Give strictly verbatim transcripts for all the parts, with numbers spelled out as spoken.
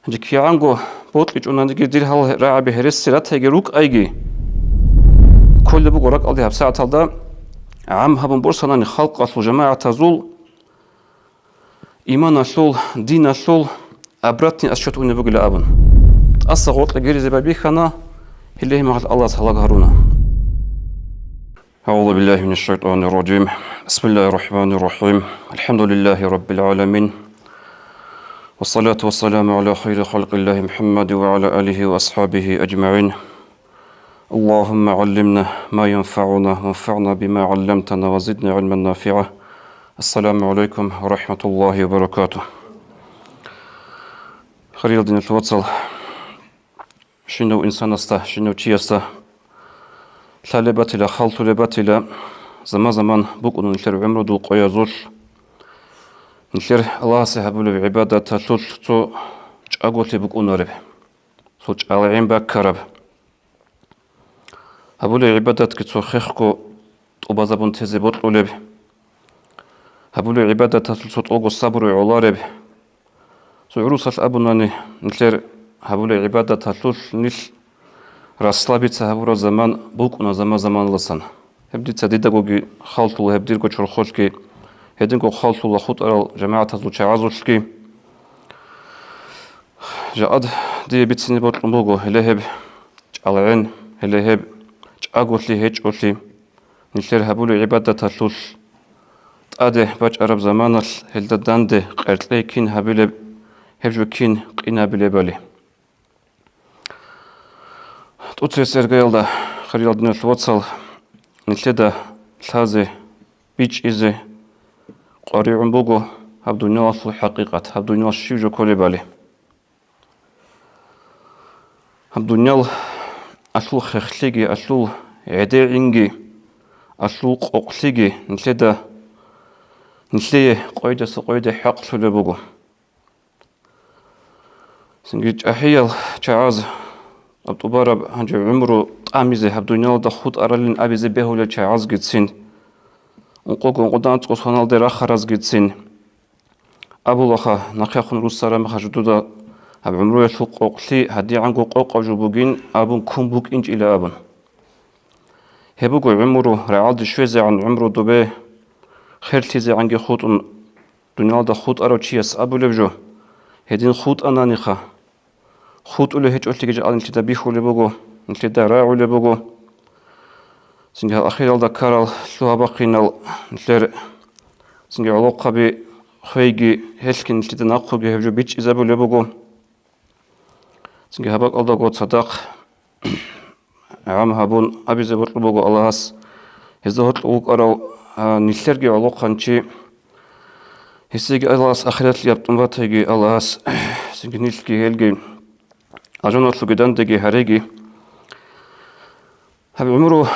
Гьанже кигӀанго бокьичӀониги дир гьал рагӀаби гьереси ратайги рукӀайги, кколеб буго ракӀалде гьабсагӀаталда гӀам гьабун борсанани халкъалъул жамагӀатазул иманалъул, диналъул обратный отсчёт унеб бугила абун. ТӀаса гъоркье гиризе байбихьана, гьеле гьеб мехалъ Аллагьас гьалаг гьаруна. أعوذ بالله من الشيطان الرجيم. بسم الله الرحمن الرحيم. الحمد لله رب العالمين. والصلاة والسلام على خير خلق الله محمد وعلى آله وأصحابه أجمعين. اللهم علمنا ما ينفعنا وانفعنا بما علمتنا وزدنا علما نافعا. السلام عليكم ورحمة الله وبركاته. Хириял диналъул вацал, щинав инсанасда, щинав чиясда лъалеб батила, халтуреб батила, заман-заман букӀуна нилъер гӀумрудул къоязулъ, нилъер Аллагьасе гьабулеб гӀибадаталъулъ цо чӀаголъи букӀунареб, цо чӀалгӀен баккараб. Гьабулеб гӀибадатги цо хехго тӀубазабун тезе бокьулеб. Гьабулеб гӀибадаталъул цо тӀолго сабру гӀолареб. Цо гӀурусалъ абунани, нилъер гьабулеб гӀибадаталъулъ нилъ расслабиться гьабураб заман букӀуна заман-заманалдасан. Гьеб дица дидагоги халтула, гьеб дирго чорхолъги, гьединго халтула хутӀарал жамагӀатазул чагӀазулъги. Жакъад дие бицине бокьун буго, гьеле гьеб чӀалгӀен, гьеле гьеб чӀаголъи гьечӀолъи, нилъер гьабулеб гӀибадаталъулъ тӀаде бачӀараб заманалъ гьелда данде къеркьей кин гьабилеб, гьеб жо кин къинабилебали. ТӀоцебесеб иргаялда, хириял диналъул вацал, нилъеда лъазе, бичӀчӀизе къваригӀун буго гьаб дуниялалъул хӀакъикъат, гьаб дуниялалъ щиб жо кколебали. Гьаб дуниял алъул хехлъиги, алъул гӀедегӀинги, алъул къокълъиги нилъеда, нилъее къойдаса къойде хӀакълъулеб буго. Цинги чӀахӀиял чагӀаз аб тӀубараб гьанже гӀумру тӀамизе гьаб дуниялалда хутӀаралин абизе бегьулел чагӀазгицин, ункъого-ункъодан анцӀго соналде рахаразгицин, абулаха, нахъехун руссараб мехалъ жидеда гьаб гӀумруялъул къокълъи гьадигӀанго къокъаб жо бугин абун ккун букӀинчӀила абун. Гьеб буго гӀумру рагӀалде щвезегӀан гӀумру добе херлъизегӀанги хутӀун, дуниялда хутӀарав чияс абулеб жо, гьедин хутӀананиха. ХутӀулеб гьечӀолъиги жакъа нилъеда бихьулеб буго, нилъеда рагӀулеб буго. Цинги гьал ахиралда ккарал лъугьа-бахъинал нилъер цинги гӀолохъаби хвейги, гьелъги нилъеда нахъеги гьеб жо бичӀчӀизабулеб буго. Цинги гьаб бакӀалдаго цадахъ гӀам гьабун абизе бокьун буго Аллагьас, гьезда гьоркьов вукӀарав, а, нилъерги гӀолохъанав чи, гьесиеги Аллагьас ахираталъ яптӀун батайги Аллагьас, цинги нилъги гьелги алжаналъуги дандеги гьареги. Гьаб гӀумру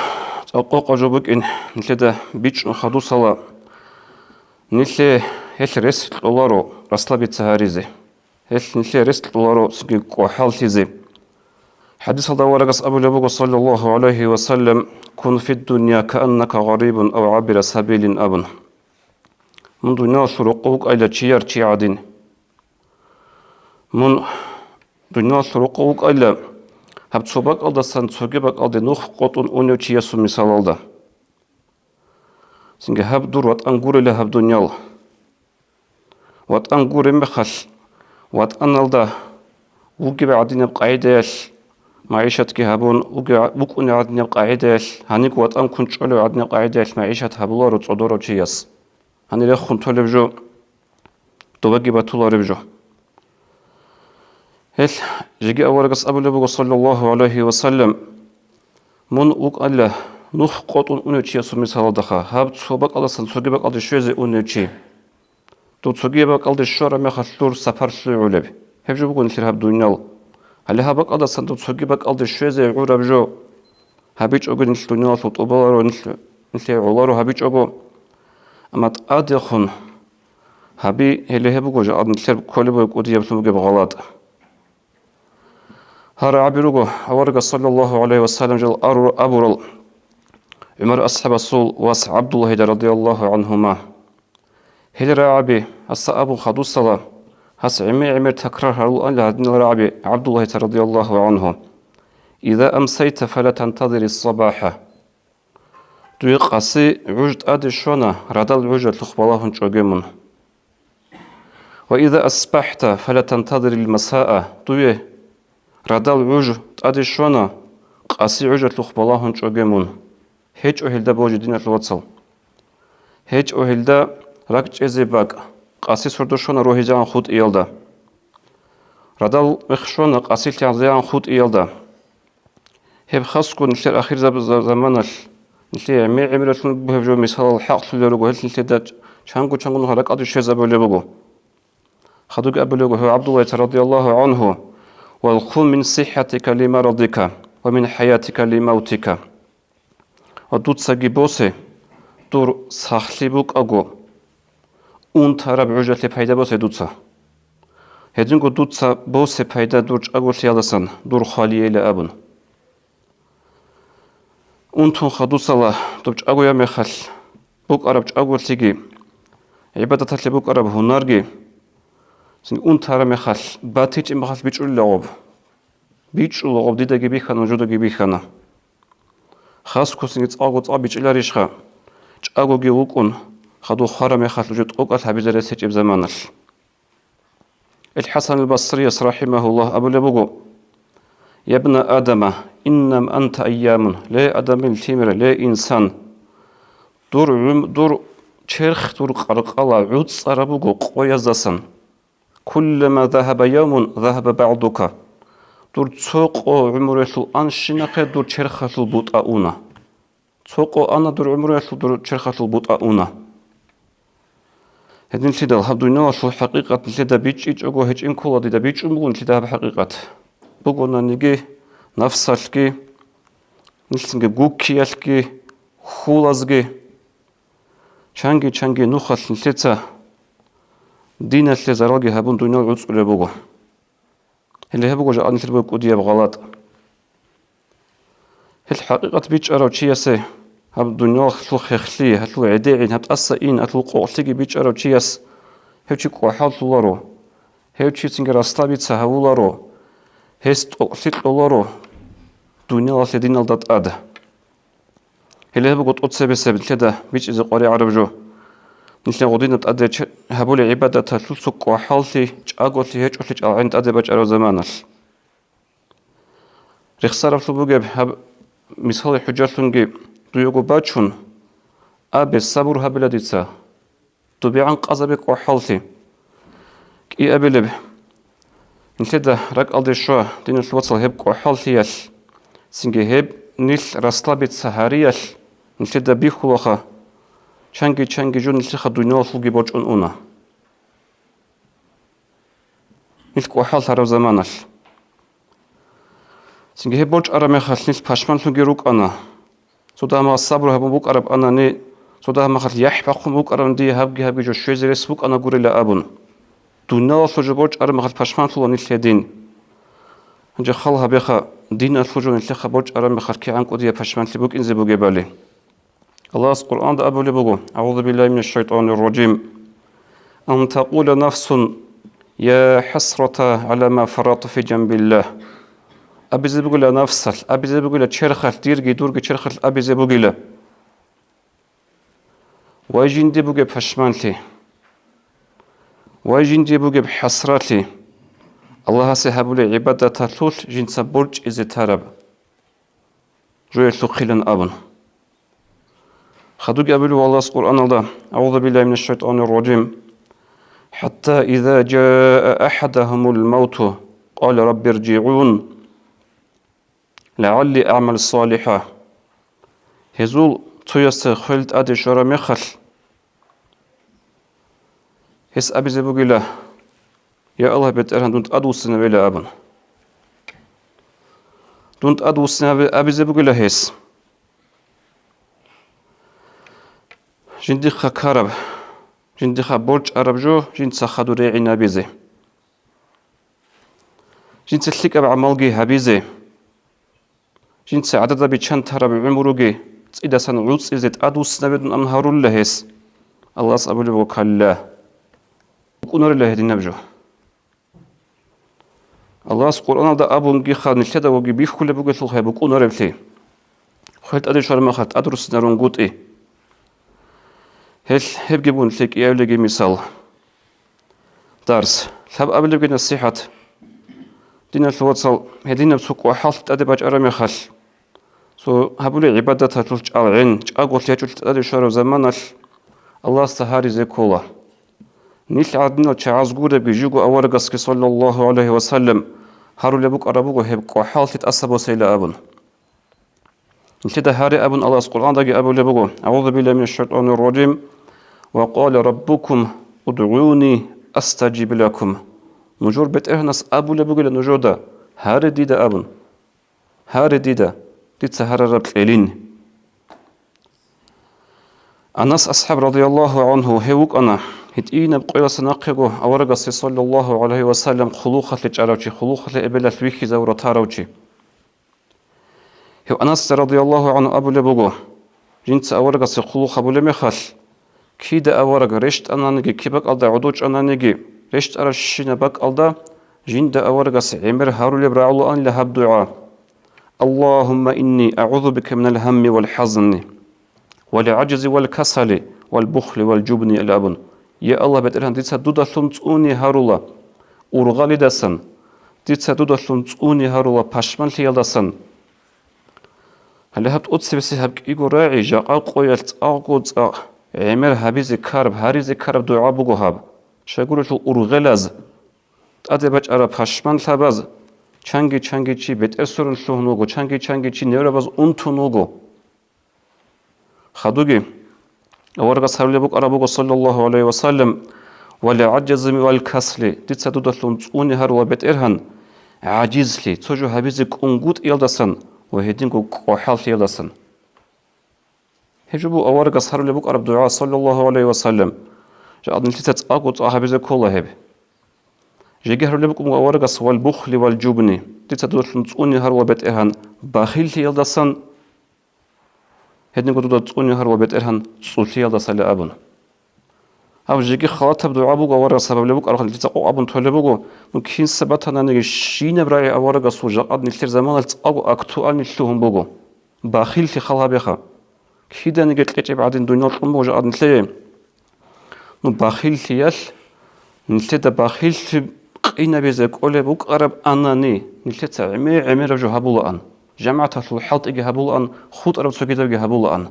цӀакъ къокъаб жо букӀин нилъеда бичӀчӀун хадусала, нилъее гьелъ рес кьоларо расслабиться гьаризе. Гьелъ нилъее рес кьоларо цинги кӀвахӀаллъизе. ХӀадисалда аварагас абулеб буго, саллаллагьу гӀалайгьи ва саллам: «Кун фиддунья кааннака гъарибун ав гӀабиру сабилин», – абун. Мун дуниялалъул рокъов вукӀайила чияр чи гӀадин. Мун дуниялалъул рокъов вукӀайила, гьаб цо бакӀалдасан цоги бакӀалде нух къотӀун унев чиясул мисалалда. Цинги гьаб дур ватӀан гурила гьаб дуниял. ВатӀан гуреб мехалъ, ватӀаналда вугеб гӀадинаб къагӀидаялъ магӀишатги гьабун, вуге-, вукӀунеб гӀадинаб къагӀидаялъ, гьаниб ватӀан ккун чӀолеб гӀадинаб къагӀидаялъ магӀишат гьабуларо цӀодорав чияс. Гьанир рехун толеб жо, добаги батулареб жо. Гьелъ жеги аварагас абулеб буго, саллаллагьу гӀалайгьи ва саллам: «Мун вукӀайила нух къотӀун унев чиясул мисалалдаха, гьаб цо бакӀалдасан цоги бакӀалде щвезе унев чи. Дов цоги бакӀалде щвараб мехалъ дур сапар лъугӀулеб». Гьеб жо буго нилъер гьаб дуниял. Гьале гьаб бакӀалдасан дов цоги бакӀалде щвезе гӀураб жо гьабичӀого нилъ дуниялалъул тӀубаларо, нилъ, нилъее гӀоларо гьабичӀого. Амма тӀадехун гьаби, гьеле гьеб буго жакъа нилъер кколеб бугеб кӀудияблъун бугеб гъалатӀ. Гьар гьаби руго аварагас, саллаллагьу гӀалайгьи ва саллам, жал ару-, абурал ГӀумар асхӀабасул вас ГӀабдуллагьида, радияллагьу гӀангьума. Гьел рагӀаби гьасда абун хадусала, Гьас гӀемер-гӀемер такрар гьарулаан гьадинал рагӀаби ГӀабдуллагьица радияллагьу гӀангьу: «Иза амсайта, фала тантазирис сабаха». Дуе къаси гӀуж тӀаде щвана, радал гӀужалъухъ балагьун чӀоге мун. «Ва иза асбахта, фала тантазирил масаа». Дуе радал гӀуж тӀаде щвана, къаси гӀужалъухъ балагьун чӀоге мун. ГьечӀо гьелда божи, диналъул вацал. ГьечӀо гьелда ракӀчӀезе бакӀ, къаси сордо щвана рогьизегӀан хутӀиялда. Радал мех щвана къасилъи гӀезегӀан хутӀиялда. Гьеб хасго нилъер ахир заб-, за-, заманалъ, нилъее гӀемер-гӀемералъун бугеб жо мисалал хӀакълъулел руго, гьел нилъеда чанго-чанго нуха ракӀалде щвезабулеб буго. Хадуги абулеб буго гьев ГӀабдуллагьица радияллагьу гӀангьу: «Валхун мин сиххатика ли марадика, ва мин хӀаятика ли мавтика». Ва дуцаги босе, дур сахлъи букӀаго, унтараб гӀужалъе пайда босе дуца. Гьединго дуца босе пайда дур чӀаголъиялдасан, дур хвалиейила абун. Унтун хадусала доб чӀагояб мехалъ букӀараб чӀаголъиги, гӀибадаталъе букӀараб гьунарги, цин унтараб мехалъ, батичӀеб мехалъ бичӀчӀулила гъоб. БичӀчӀула гъоб, дидаги бихьана, нужедаги бихьана. Хасго цинги цӀакъго цӀакъ бичӀчӀиларищха, чӀагоги вукӀун, хадув хвараб мехалъ уже тӀокӀалъ гьабизе рес гьечӀеб заманалъ. Ил ХӀасан ал Басрияс, рахӀимагьуллагь, абулеб буго: «Ябна Адама, иннама анта айямун», ле, Адамил лъимер, ле, инсан, дур гӀум-, дур черх, дур къаркъала гӀуцӀараб буго къояздасан. «Куллама загьаба явмун, загьаба багӀдука». Дур цо къо гӀумруялъул анщинахъе дур черхалъул бутӀа уна. Цо къо ана дур гӀумруялъул, дур черхалъул бутӀа уна. Гьединлъидал гьаб дуниялалъул хӀакъикъат нилъеда бичӀчӀичӀого гьечӀин ккола, дида бичӀчӀун буго нилъеда гьаб хӀакъикъат. Бугонаниги, нафсалъги, нилъцинги гуккиялъги, хьулазги. Чанги-чанги нухалъ нилъеца диналъе заралги гьабун дуниял гӀуцӀулеб буго. Гьеле гьеб буго жакъа нилъер бугеб кӀудияб гъалатӀ. Гьел хӀакъикъат бичӀчӀарав чиясе гьаб дуниялалъул хехлъи, гьалъул гӀедегӀи, гьаб тӀаса ин, гьалъул къокълъиги бичӀчӀарав чияс гьев чи кӀвахӀаллъуларо, гьев чи цинги расслабиться гьавуларо, гьес тӀокӀлъи кьоларо дуниялалъе диналда тӀад. Гьеле гьеб буго тӀоцебесеб нилъеда бичӀчӀизе къваригӀараб жо. Нилъер гъудина тӀаде че-, гьабулеб гӀибадаталъул цо кӀвахӀаллъи, чӀаголъи гьечӀолъи чӀалгӀен тӀаде бачӀараб заманалъ. Рехсараблъун бугеб гьаб мисалги хӀужалъунги дуего бачун, абе, сабур гьабила дица. ДубегӀан къазабе кӀвахӀаллъи. КӀиабилеб, нилъеда ракӀалде щва, диналъул вацал, гьеб кӀвахӀаллъиялъ, цинги гьеб нилъ расслабиться гьариялъ нилъеда бихьулаха, чанги-чанги жо нилъеха дуниялалъулги борчӀун уна. Нилъ кӀвахӀаллъараб заманалъ. Цинги гьеб борчӀараб мехалъ нилъ пашманлъунги рукӀана. Цо дагьаб мехалъ сабур гьабун букӀараб анани, цо дагьаб мехалъ яхӀ бахъун букӀараб дие гьабги-гьабги жо щвезе рес букӀана гурила абун. Дуниялалъул жо борчӀараб мехалъ пашманлъула нилъ гьедин. Гьанже хал гьабеха, диналъул жо нилъеха борчӀараб мехалъ кигӀан кӀудияб пашманлъи букӀинзе бугебали. Аллагьас Къуръанда абулеб буго: «Аузу биллахи минаш шайтанир ражим. Ан такъула нафсун: я хӀасрата гӀала ма фаррату фи жанбиллагь». Абизе бугила нафсалъ, абизе бугила черхалъ, дирги дурги черхалъ абизе бугила: «Вай, жинде бугеб пашманлъи! Вай, жинде бугеб хӀасратлъи! Аллагьасе гьабулеб гӀибадаталъулъ жинца борчӀизе тараб жоялъухъилан», – абун. Хадуги абулеб Аллагьас Къуръаналда: «Аузу биллахи минаш шайтанир ражим. ХӀатта иза жаа ахадагьумул мавту, къала: рабби ржигӀун, лагӀалли агӀмал салихӀа». Гьезул цоясда хвел тӀаде щвараб мехалъ, гьес абизе бугила: «Я Аллагь, БетӀергьан, дун тӀадвуссинавила», – абун. Дун тӀадвуссинаве абизе бугила гьес. Жиндихъа ккараб, жиндихъа борчӀараб жо жинца хадур регӀинабизе. Жинца лъикӀаб гӀамалги гьабизе. Жинца гӀадада биччан тараб гӀумруги цӀидасан гӀуцӀизе тӀадвуссинаве дун абун гьарулила гьес. Аллагьас абулеб буго: «Калла». БукӀунарила гьединаб жо. Аллагьас Къуръаналда абунгиха нилъеда ваги бихьулеб бугелъул гьеб букӀунареблъи. Хвел тӀаде щвараб мехалъ тӀадруссинарунгутӀи. Гьел гьебги бугун лъикӀиявлъиги мисал. Дарс. Лъаб абулебги насихӀат. Диналъул вацал, гьединаб цо кӀвахӀаллъи тӀаде бачӀараб мехалъ, цо гьабулеб гӀибадаталъулъ чӀалгӀен, чӀаголъи гьечӀолъи тӀаде щвараб заманалъ Аллагьасда гьаризе ккола. Нилъ гӀадинал чагӀаз гуребги жиго аварагасги, саллаллагьу гӀалайгьи ва саллам, гьарулеб букӀараб буго гьеб кӀвахӀаллъи тӀаса босейила абун. Нилъеда гьаре абун Аллагьас Къуръандаги абулеб буго: «АгӀузу биллагьи минаш шайтӀанир ражим. Ва къала раббукум удгӀуни астажиб лакум». Нужер БетӀергьанас абулеб бугила нужеда: «Гьаре дида», – абун. «Гьаре дида, дица гьарараб кьелин». Анас асхӀаб, радияллагьу гӀангьу, гьев вукӀана гьитӀинаб къоялъа нахъего аварагасе, саллаллагьу гӀалайгьи ва саллам, хъулухъалъе чӀарав чи, хъулухъалъе эбелалъ вихьизавура тарав чи. Гьев Анасда, радияллагьу гӀангьу, абулеб буго: «Жинца аварагасе хъулухъ гьабулеб мехалъ, кида авараг рещтӀананиги, киб бакӀалда гӀодов чӀананиги, рещтӀарабщинаб бакӀалда жинда аварагас гӀемер гьарулеб рагӀулаанила гьаб дугӀа: Аллагьумма инни агӀузу бика минал гьамми вал хӀазни, вал гӀажзи вал касали, вал бухли вал жубни», – абун. Я Аллагь, БетӀергьан, дица дудалъун цӀуни гьарула ургъалидасан, дица дудалъун цӀуни гьарула пашманлъиялдасан. Гьале гьаб тӀоцебесеб гьаб кӀиго рагӀи жакъа къоялъ цӀакъго цӀакъ гӀемер гьабизе ккараб, гьаризе ккараб дугӀа буго гьаб. Щайгурелъул ургъелаз, тӀаде бачӀараб пашманлъабаз, чанги-чанги чи бетӀер сверун лъугьун вуго, чанги-чанги чи неврабаз унтун вуго. Хадуги, аварагас гьарулеб букӀараб буго, саллаллагьу гӀалайгьи ва саллам: «Ва ла гӀаджзими вал касли», дица дудалъун цӀуни гьарула, БетӀергьан, гӀажизлъи, цо жо гьабизе кӀунгутӀиялдасан ва гьединго кӀвахӀаллъиялдасан. Гьеб жо буго аварагас гьарулеб букӀараб дугӀа, саллаллагьу гӀалайгьи ва саллам. Жакъа нилъеца цӀакъго цӀакъ гьабизе ккола гьеб. Жеги гьарулеб букӀун буго аварагас: «Вал бухли вал жубни», дица дудалъун цӀуни гьарула, БетӀергьан, бахиллъиялдасан, гьединго дуда цӀуни гьарула, БетӀергьан, цӀулъиялдасали абун. Гьаб жеги халатаб дугӀа буго, аварагас гьабулеб букӀараб, нилъеца къокъ абун толеб буго, ну, кинса батананиги, щинаб рагӀи аварагасул жакъа нилъер заманалъ цӀакъго актуальный лъугьун буго. Бахиллъи хал гьабеха. Киданиги кьечӀеб гӀадин дуниял кьун буго жакъа нилъее. Ну, бахиллъиялъ, нилъеда бахиллъи къинабизе кӀолеб букӀарабани, нилъеца гӀемер-гӀемераб жо гьабулаан, жамагӀаталъул хӀалтӀиги гьабулаан, хутӀараб цогидабги гьабулаан.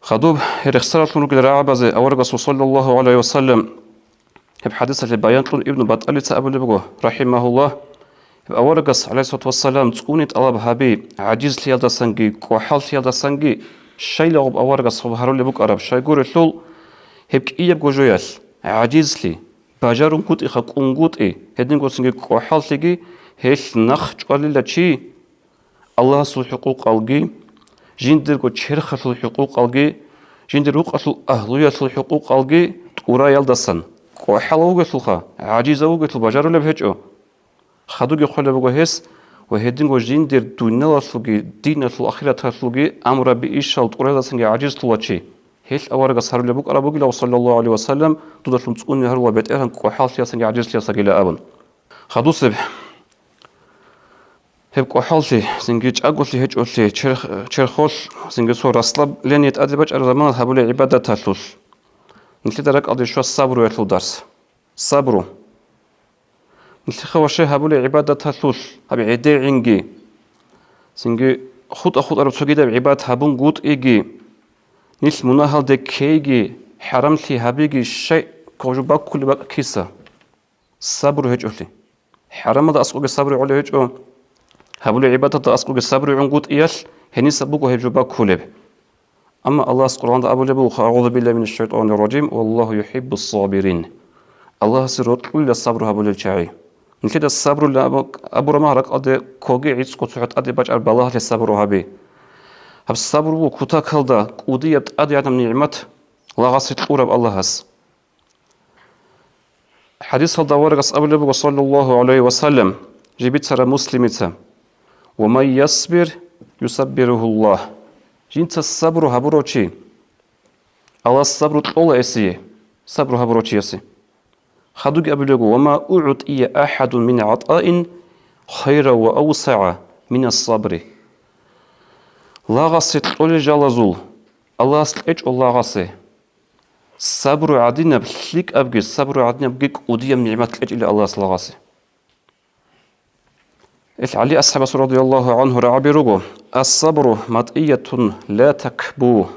Хадуб, гьеб рехсаралъун ругел рагӀабазе аварагасул, саллаллагьу гӀалайгьи ва саллам, гьеб хӀадисалъе баян кьун Ибну Батталица абулеб буго, рахӀимагьуллагь, гьеб аварагас, гӀалайгьиссалату вассалам, цӀуни тӀалаб гьаби, гӀажизлъиялдасанги, кӀвахӀаллъиялдасанги, щайлагъуб аварагас гьаб гьарулеб букӀараб, щайгурелъул, гьеб кӀиябго жоялъ, гӀажизлъи, бажарунгутӀиха кӀунгутӀи, гьединго цинги кӀвахӀаллъиги, гьелъ нахъ чӀвалила чи, Аллагьасул хӀукъукъалги, жиндирго черхалъул хӀукъукъалги, жиндир рукъалъул агьлуялъул хӀукъукъалги тӀураялдасан, кӀвахӀалав вугелъулха, гӀажизав вугелъул бажарулеб гьечӀо. Хадуги хъвалеб буго гьес, ва гьединго жиндир дуниялалъулги, диналъул, ахираталъулги амруби ишал тӀураялдасанги гӀажизлъула чи. Гьелъ аварагас гьарулеб букӀараб бугилав, саллаллагьу гӀалайгьи ва саллам, дудалъун цӀуни гьарула, БетӀергьан, кӀвахӀаллъиялдасанги гӀажизлъиялдасагила абун. Хадусеб. Гьеб кӀвахӀаллъи, цинги чӀаголъи гьечӀолъи, черх-, черхолъ, цинги цо расслабление тӀаде бачӀараб заманалъ гьабулеб гӀибадаталъулъ. Нилъеда ракӀалде щва сабруялъул дарс. Сабру. Нилъеха ва щай гьабулеб гӀибадаталъулъ, гьаб гӀедегӀинги, цинги хутӀа-хутӀараб цогидаб гӀибадат гьабунгутӀиги, нилъ мунагьалде ккейги, хӀарамлъи гьабиги, щай кколеб жо баккулеб бакӀ киса? Сабру гьечӀолъи. ХӀарамалда аскӀоги сабру гӀолеб гьечӀо, гьабулеб гӀибадаталда аскӀоги сабру гӀунгутӀиялъ, гьениса буго гьеб жо баккулеб. Амма Аллагьас Къуръанда абулеб буго: «АгӀузу биллагьи минаш шайтӀанир ражим, валлагьу юхӀиббус сабирин». Аллагьасе рокьулила сабру гьабулел чагӀи. Нилъеда сабру абу-, абураб мехалъ ракӀалде ккоги гӀицӀго цохӀо тӀаде бачӀараб балагьалъе сабру гьабе. Гьаб сабру буго кутакалда кӀудияб тӀадегӀанаб нигӀмат лагъасе кьураб Аллагьас. ХӀадисалда аварагас абулеб буго, саллаллагьу гӀалайгьи ва саллам, жиб бицараб Муслимица: «Ва ман ясбир, юсаббиругьуллагь». Жинца сабру гьабурав чи, Аллагьас сабру кьола гьесие, сабру гьабурав чиясе. Хадуги абулего: «Ва ма угӀтӀия ахӀадун мин гӀатӀаин хайра ва авсагӀа минас сабри». Лагъасе кьолел жалазул Аллагьас кьечӀо лагъасе сабру гӀадинаб лъикӀабги, сабру гӀадинабги кӀудияб нигӀмат кьечӀила Аллагьас лагъасе. Ил ГӀали асхӀабас радияллагьу гӀангьу рагӀаби руго: «Ас-сабру матӀиятун ла такбу».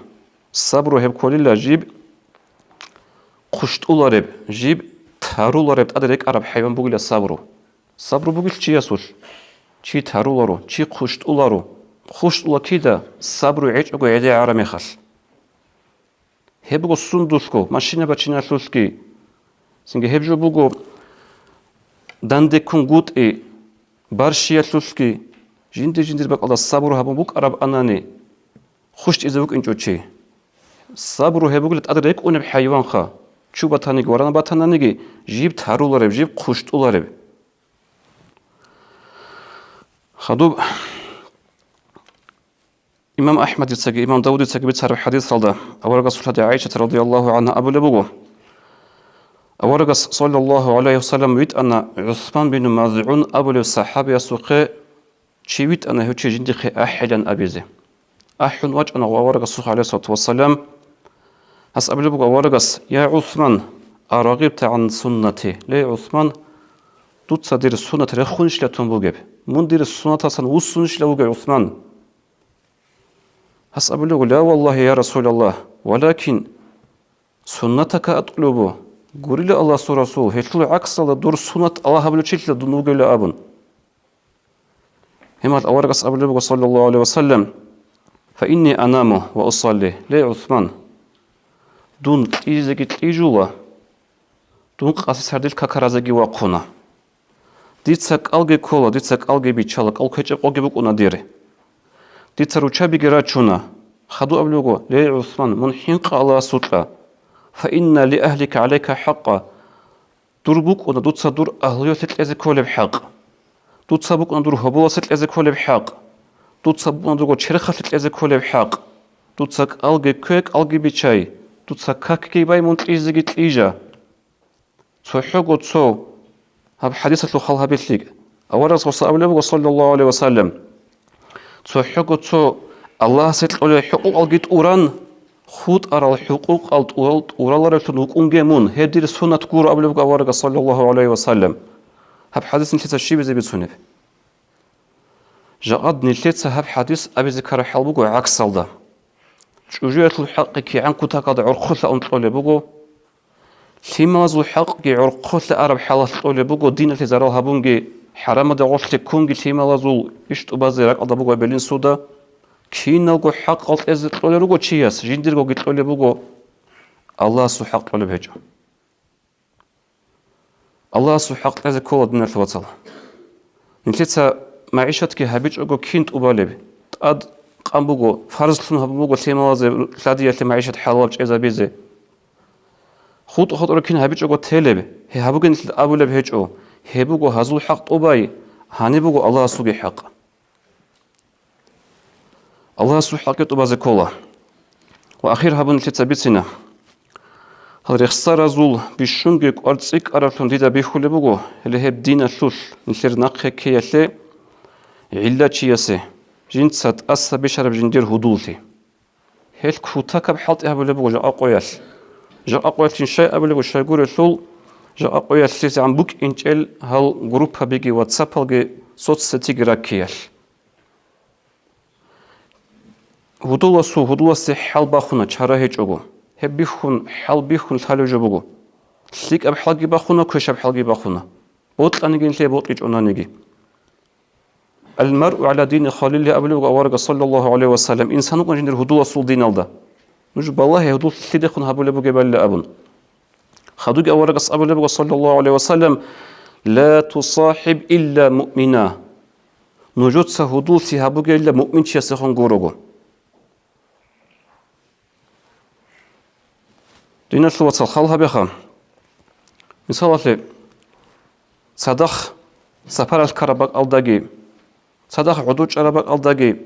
Сабру гьеб кколила жиб хъущтӀулареб, жиб тарулареб, тӀаде рекӀараб хӀайван бугила сабру. Сабру бугел чиясулъ: чи таруларо, чи хъущтӀуларо. ХъущтӀула кида? Сабру гьечӀого гӀеде гӀара мехалъ. Гьеб буго сундулъго, машина бачиналъулъги. Цинги гьеб жо буго дандеккунгутӀи барщиялъулъги. Жинди-жиндир бакӀалда сабру гьабун букӀараб анани, хъущтӀизе вукӀинчӀо чи. Сабру гьеб бугила тӀад рекӀунеб хӀайванха, чу батаниги, варана батананиги, жиб тарулареб, жиб хъущтӀулареб. Хадуб имам АхӀмадицаги имам Давудицаги бицараб хӀадисалда аварагасул хадуб ГӀайшат радияллагьу гӀангьа абулеб буго: Аварагас, саллаллагьу гӀалайгьи вассалам, витӀана ГӀусман бин МазгӀун абулев сахӀабиясухъе чи витӀана, гьев чи жиндихъе ахӀилан абизе. АхӀун вачӀана аварагасухъе, гӀалайгьиссалату вассалам. Гьас абулеб буго аварагас: «Я ГӀусман, арагъибта гӀан суннати? Ле, ГӀусман, дуца дир суннат рехунищила тун бугеб? Мун дир суннаталдасан вуссунищила вугев, ГӀусман?» Гьас абулеб: «Ла валлагьи, я Расулаллагь, валакин суннатака атлубу, гурила Аллагьасул Расул, гьелъул гӀаксалда дур суннат тӀалаб гьабулев чилъила дун вугевила», – абун. Гьебмехалъ аварагас абулеб буго, саллаллагьу гӀалайгьи вассалам: «Фа инни анаму ва усалли, ле ГӀусман, дун кьижизеги кьижула, дун къаси сардил какаразеги вахъуна. Дица кӀалги ккола, дица кӀалги биччала, кӀал ккечӀеб къоги букӀуна дир. Дица руччабиги рачуна». Хадуб абулеб буго: «Ле ГӀусман, мун хӀинкъа Аллагьасукьа. Фа инна ли агьлика гӀалайка хӀакъа. Дур букӀуна дуца дур агьлуялъе кьезе кколеб хӀакъ. Дуца букӀуна дур гьоболасе кьезе кколеб хӀакъ. Дуца букӀуна дурго черхалъе кьезе кколеб хӀакъ. Дуца кӀалги ккве, кӀалги биччай. Дуца какги бай, мун кьижизеги кьижа». ЦохӀого цо, гьаб хӀадисалъул хал гьабилъи, аварагас гъоса абулеб буго, саллаллагьу гӀалайгьи вассалам, цохӀого цо Аллагьасе кьолел хӀукъукъалги тӀуран, хутӀарал хӀукъукъал тӀурал-, тӀураларевлъун вукӀунге мун, гьеб дир суннат гуро абулеб буго аварагас, саллаллагьу гӀалайгьи вассалам. Гьаб хӀадис нилъеца щибизе бицунеб? Жакъад нилъеца гьаб хӀадис абизе ккараб хӀал буго гӀаксалда. ЧӀужуялъул хӀакъги кигӀан кутакалда гӀорхъулъа ун кьолеб буго, лъималазул хӀакъги гӀорхъулъа араб хӀалалъ кьолеб буго, диналъе зарал гьабунги, хӀарамалда гъорлъ ккунги лъималазул иш тӀубазе ракӀалда буго белин суда. Киналго хӀакъал кьезе кьолел руго чияс, жиндиргоги кьолеб буго, Аллагьасул хӀакъ кьолеб гьечӀо. Аллагьасул хӀакъ кьезе ккола, диналъул вацал. Нилъеца магӀишатги гьабичӀого кин тӀубалеб? ТӀад къан буго, фарзлъун гьабун буго лъималазе лъадиялъе магӀишат хӀалалаб чӀезабизе. ХутӀа-хутӀаро кин гьабичӀого телеб? Гьеб гьабуге нилъеда абулеб гьечӀо. Гьеб буго гьазул хӀакъ тӀубай, гьаниб буго Аллагьасулги хӀакъ. Аллагьасул хӀакъги тӀубазе ккола. Ва ахир гьабун нилъеца бицина. Гьал рехсаразул бищунги кӀвар цӀикӀкӀараблъун дида бихьулеб буго, гьеле гьеб диналъулъ нилъер нахъе ккеялъе гӀилла чиясе, жинца тӀаса бищараб жиндир гьудуллъи. Гьел кутакаб хӀалтӀи гьабулеб буго жакъа къоялъ. Жакъа къоялъ щай абулеб буго, щайгурелъул, жакъа къоялъ лъизегӀан букӀинчӀел гьал группабиги, ватсапалги, соцсетиги раккиялъ. Гьудуласул гьудуласе хӀал бахуна, чара гьечӀого. Гьеб бихьун, хӀал бихьун лъалев жо буго. ЛъикӀаб хӀалги бахуна, квешаб хӀалги бахуна. Бокьаниги нилъее бокьичӀонаниги. «Ал-маръу гӀала дини халилигьи», – абулеб буго аварагас, саллаллагьу гӀалайгьи ва саллам, инсан вукӀун жиндир гьудуласул диналда. Нуж балагье, гьудул лъидехун гьабулеб бугебали абун. Хадуги аварагас абулеб буго, саллаллагьу гӀалайгьи ва саллам: «Ла тусахӀиб илла муъмина». Нужеца гьудуллъи гьабугейилла муъминчиясехун гурого. Диналъул вацал, хал гьабеха. Мисалалъе, цадахъ сапаралъ ккараб бакӀалдаги, цадахъ гӀодор чӀараб бакӀалдаги,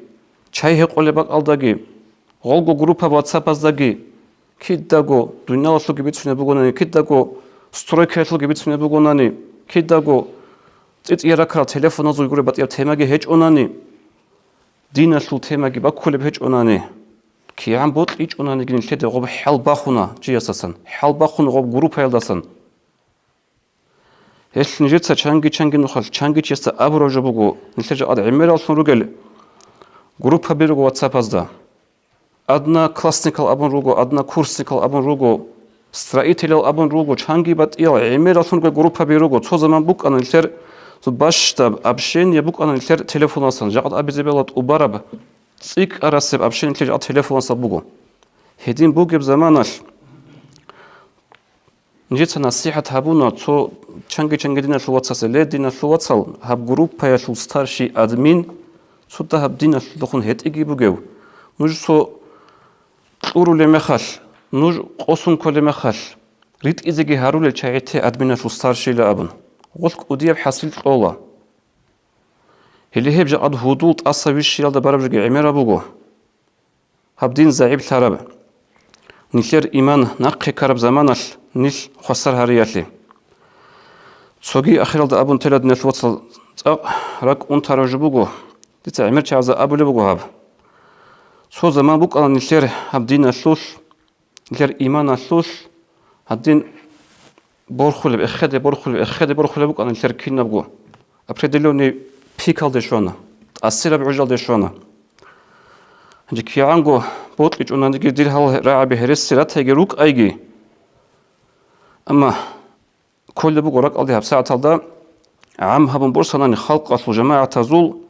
чай гьекъолеб бакӀалдаги, гъолго группа ватсапаздаги, кидаго, дуниялалъулги бицунеб бугони, кидаго стройкаялъулги бицунеб бугонани, кидаго цӀицӀияб ракарал телефоназул гуреб батӀияб темаги гьечӀонани, диналъул темаги баккулеб гьечӀонани, кигӀан бокьичӀонаниги нилъеде гъоб хӀал бахуна чиясдасан, хӀал бахуна гъоб группаялдасан. Гьелъ нижеца чанги-чанги нухалъ чанги чиясда абураб жо буго, нилъер жакъа гӀемераллъун ругел группаби руго WhatsApp-азда. Одноклассникал абун руго, однокурсникал абун руго, строителял абун руго, чанги батӀиял гӀемераллъун ругел группаби руго. Цо заман букӀана нилъер, цо бащдаб общение букӀана нилъер телефонасан, жакъа абизе бегьула тӀубараб, цӀикӀкӀарасеб общение нилъер жакъа телефонаса буго. Гьедин бугеб заманалъ нижеца насихӀат гьабуна цо чанги-чанги диналъул вацасе: «Ле, диналъул вацал, гьаб группаялъул старший админ цо дагьаб диналъулдехун гьетӀиги бугев. Нуж цо кьурулеб мехалъ, нуж къосун кколеб мехалъ, ритӀизеги гьарулел чагӀи те админалъул старшийила», — абун, гъолъ кӀудияб хӀасил кьола. Гьеле гьеб жакъад гьудул тӀаса вищиялда бараб жоги гӀемераб буго. Гьаб дин загӀиплъараб, нилъер иман нахъе ккараб заманалъ нилъ хвасар гьариялъе. Цоги ахиралда абун тела, диналъул вацал, цӀакъ ракӀ унтараб жо буго, дица гӀемер чагӀазда абулеб буго гьаб. Цо заман букӀана нилъер гьаб диналъулъ, нилъер иманалъулъ, гьадин борхулеб, эхеде борхулеб, эхеде борхулеб букӀана нилъер кинабго. Определённый пикалде щвана, тӀасираб гӀужалде щвана. Гьанже кигӀанго бокьичӀонаниги, дир гьал рагӀаби гьереси ратайги рукӀайги. Амма кколеб буго ракӀалде гьаб сагӀаталда гӀам гьабун босанани халкъалъул, жамагӀатазул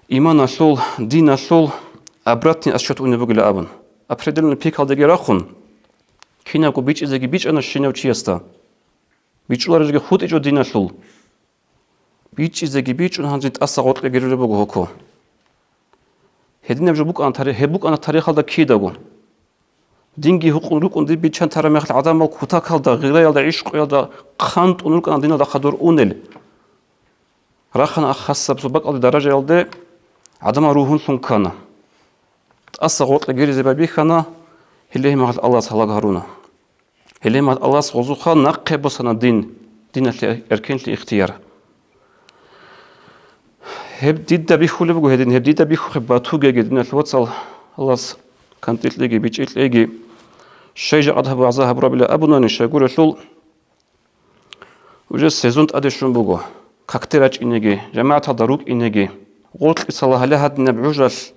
иманалъул, диналъул обратный отсчёт унеб бугила абун. Определённый пикалдеги рахун, кинабго бичӀчӀизеги бичӀчӀана щинав чиясда. БичӀчӀулареб жоги хутӀичӀо диналъул. БичӀчӀизеги бичӀчӀун, гьанже тӀаса гъоркье гирулеб буго гьоко. Гьединаб жо букӀана тари-, гьеб букӀана тарихалда кидаго. Динги гьукъун рукӀун диб биччан тараб мехалъ гӀадамал кутакалда, гъираялда, гӀишкъуялда хъантӀун рукӀана диналда хадур унел. Рахана ахасаб цо бакӀалде даражаялде, гӀадамал ругьунлъун ккана. ТӀаса гъоркье гиризе байбихьана, гьеле гьеб мехалъ Аллагьас гьалаг гьаруна. Гьеле мал Аллагьас гъозухъа нахъе босана дин, диналъе эркенлъи ихтияр. Гьеб дида бихьулеб буго гьедин, гьеб дида бихьухъеб батугеги, диналъ вацал, Аллагьас кантӀилъеги бичӀчӀилъеги. Щай жакъад гьаб вагӀза гьабурабила абунани, щайгурелъул уже сезон тӀаде щун буго, какде рачӀинеги, жамагӀаталда рукӀинеги, гъоркьиса лагьале гьадинаб гӀужалъ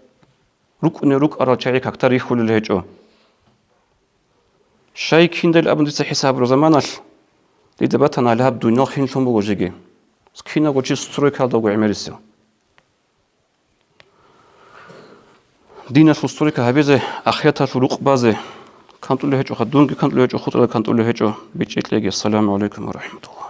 рукӀунел рукӀарал чагӀи какда рихьулел гьечӀо. Щай киндал абун дица хӀисаб гьабураб заманалъ, дида батана гьале гьаб дуниял хинлъун буго жеги. Киналго чи стройкаялда вуго гӀемерисев. Диналъул стройка гьабизе, ахираталъул рукъ базе кантӀулев гьечӀоха, дунги кантӀулев гьечӀо, хутӀарал кантӀулев гьечӀо, бичӀчӀилъеги. Ассаламу гӀалайкум ва рахӀматуллагь.